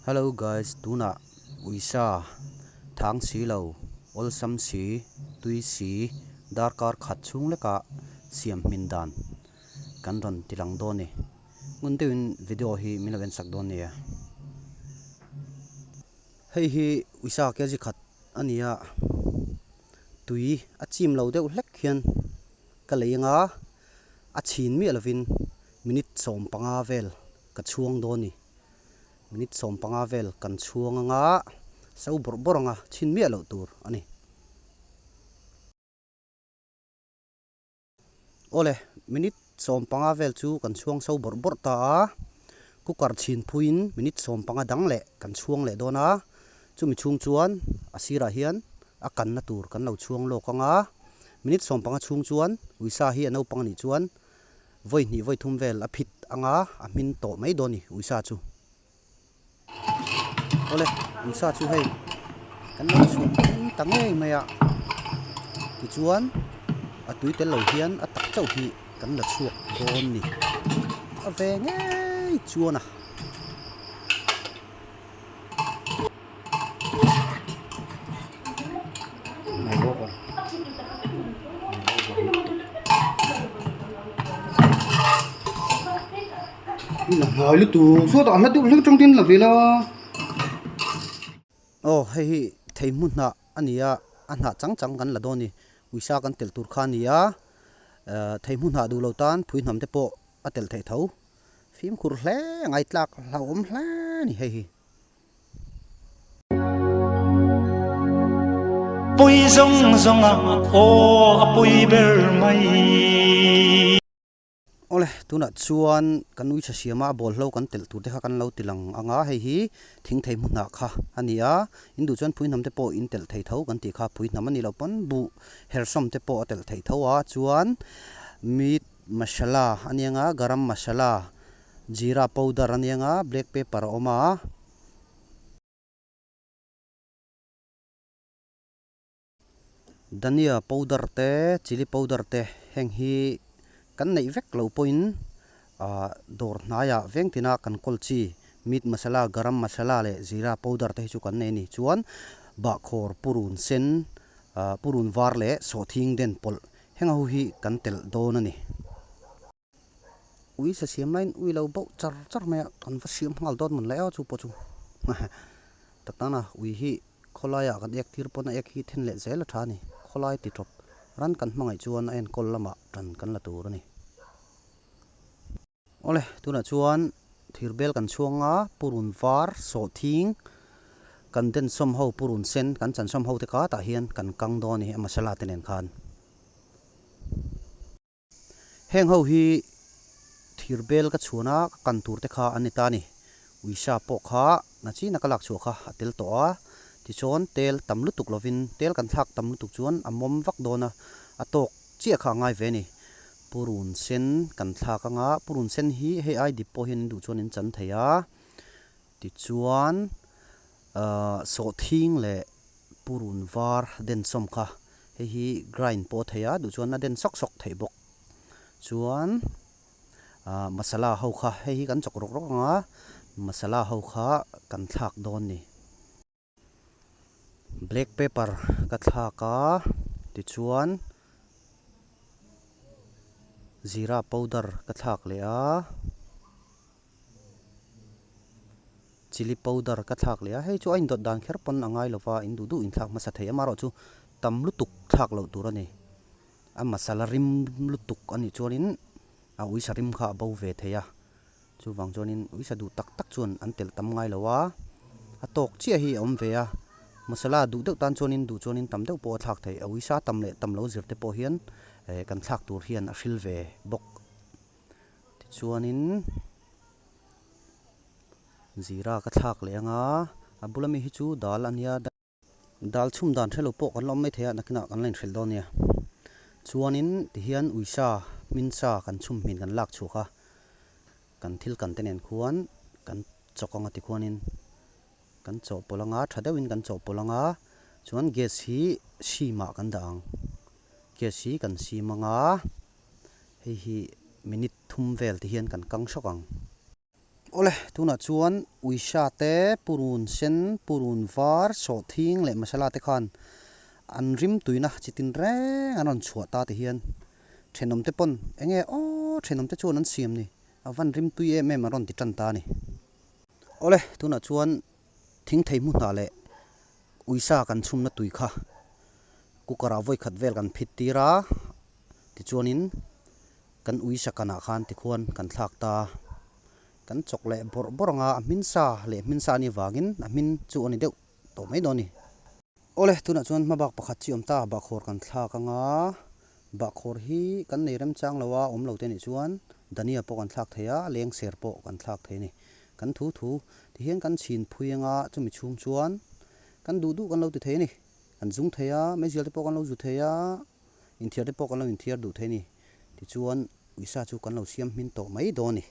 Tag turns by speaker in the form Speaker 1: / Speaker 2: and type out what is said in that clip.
Speaker 1: Hello guys tunah uisa thang si lo awlsam si tui si darkar khat chhung lekah siam hmin dan kan rawn ti lang dawn a ni ngun deuhin video hi min lo en sak dawn nia. Hei hi uisa kg khat a ni a, tui a chim lo deuh hlek hian ka lei anga a chhin miah lovin minute 15 vel ka chhuang dawn a ni. Minute 15 vel kan chhuang anga so bawrh bawrh anga chhin miah loh tur a ni. Awle, minute 15 vel chu kan chhuang so bawrh bawrh ta a, cooker chhin phuiin minute 15 dang leh kan chhuang leh dawn a, chumi chhung chuan a sirah hian a kanna tur kan lo chhuang lawk ang a, minute 15 chhung chuan uisa hi a naupang anih chuan vawi hnih vawi thum vel a phit ang a, a hmin tawh mai dawn a ni uisa chu. Awle uisa chu hei kan lo chhum ta ngei mai a tichuan a tui tel lo hian a tak chauh hi kan la chhuak dawn ni a ve ngei chuan a.
Speaker 2: Hnai lutuk sawtah hla deuh hlek atang ten la ve la.
Speaker 1: Aw hei hi thei hmu hnah a ni a, a hnah chang chang kan la dawn a ni. Uisa kan telh tur kha a ni a, thei hmu hnah duh lo tan phui hnam te pawh a telh theih tho. Fimkhur hle a ngaitlak hlauhawm hle a ni hei hi.
Speaker 3: Pui zawng zawng a aw a pui ber mai.
Speaker 1: Awle, tunah chuan kan ui tha siam a, a bawlhlo kan telh tur te kha kan lo ti lang ang a, hei hi thing thei hmu hnah kha a ni a, in duh chuan phui hnam te pawh in telh thei tho kan tih kha, phui hnam a nih loh pawn buh hersawm te pawh a telh theih tho a, chuan meat masala a nia nga, garam masala, jeera powder a nia nga, black pepper a awm a. Dhania powder te chilli powder te heng hi kan neih vek loh pawhin ah dawr hnaiah veng tina kan kawl chi meat masala garam masala leh jeera powder te hi chu kan nei a ni. Chuan bahkhawr purun sen ah purun var leh sawhthing den pawlh heng ho hi kan telh dawn a ni. Ui sa siam laiin ui lo bauh char char mai a, kan va siam nghal dawt mawn le aw chu pawh chu tak tan a ui hi khawlaiah kan ek tir pawn a ek hi then leh zel a tha a ni, khawlai ti tawp ran kan hmangaih chuan a enkawl lamah tan kan la tur a ni. Awle tunah chuan thir bel kan chhuang a, purun var sawhthing kan densawm ho purun sen kan chansawm ho te kha tah hian kan kang dawn a ni a masala te nen khan. Heng ho hi thir bel ka chhuan a, ka kan tur te kha an ni ta a ni. Uisa pawh kha nachina ka lak chhuah kha a tel tawh a, tichuan tel tam lutuk lovin tel kan thlak tam lutuk chuan a mawm vak dawn a, a tawk chiah kha a ngai ve a ni. Purun sen kan thlak anga, purun sen hi hei ai dip pawh hian in duh chuan in chan thei a, tichuan ahh sawhthing leh purun var densawm kha hei hi grind pawh a thei a duh chuan a den sawk sawk theih bawk chuan ah masala ho kha hei hi kan chawk rawk rawk ang a masala ho kha kan thlak dawn a ni. Black pepper ka thlak a tichuan zira powder ka thlak leh a. Chilli powder ka thlak leh a, hei chu a indawt dan kher pawn a ngai lova, in duh duh in thlak hmasa thei amaherawh chu tam lutuk thlak loh tur a ni. A masala rim lutuk a nih chuanin a uisa rim kha a bo ve thei a, chuvang chuanin uisa duh tak tak chuan an telh tam ngai lo a, a tawk chiah hi a awm ve a, masala duh deuh tan chuanin duh chuanin tam deuh pawh a thlak theih, a uisa tam leh tam lo zir te pawh hian eh kan thlak tur hian a hril ve bawk. Tichuanin zira ka thlak leh anga a bula mi hi chu dal a nia dal chhum dan hrelo pawh kan la awm maithei a nakinah kan la inhrilh dawn nia chuanin tihian uisa hminsa kan chhum hmin kan lak chhuak a kan thil kan te nen khuan kan chawk anga tikhuanin kan chawhpawlh anga tha deuhin kan chawhpawlh anga chuan gas hi sim ah kan dah ang gas hi kan sim anga. Hei hi minute thum vel ti hian kan kang hrawk ang. Awle, tunah chuan uisa te, purun sen, purun var, sawhthing leh masala te khan an rim tuina chi tin reng an rawn chhuah ta ti hian thenawm te pawn enge aw thenawm te chuan an siam ni, a van rim tui em em an rawn ti tan ta a ni. Awle, tunah chuan thingthei hmu hnah leh uisa kan chhumna tui kha cooker ah vawi khat vel kan phit tir a, tichuanin Kan ui sakanah khan tikhuan kan thlak ta. Kan chawk leh bawrh bawrh anga a hmin sa leh hmin sa anih vangin a hmin chu a ni deuh tawh mai dawn a ni. Awle, tunah chuan hmabak pakhat chi awm ta, bahkhawr kan thlak anga bahkhawr hi kan nei remchang lo a, awm lo te nih chuan Dania pawh kan thlak thei a, lengser pawh kan thlak thei a ni. Kan thu thu tihian kan chhin phui anga chumi chhung chuan kan duh duh kan lo ti thei a ni. Kan zung thei a, meizial te pawh kan lo zu thei a. Inthiar te pawh kan lo inthiar duh thei a ni. Tichuan, uisa chu kan lo siam hmin tawh mai dawn a ni.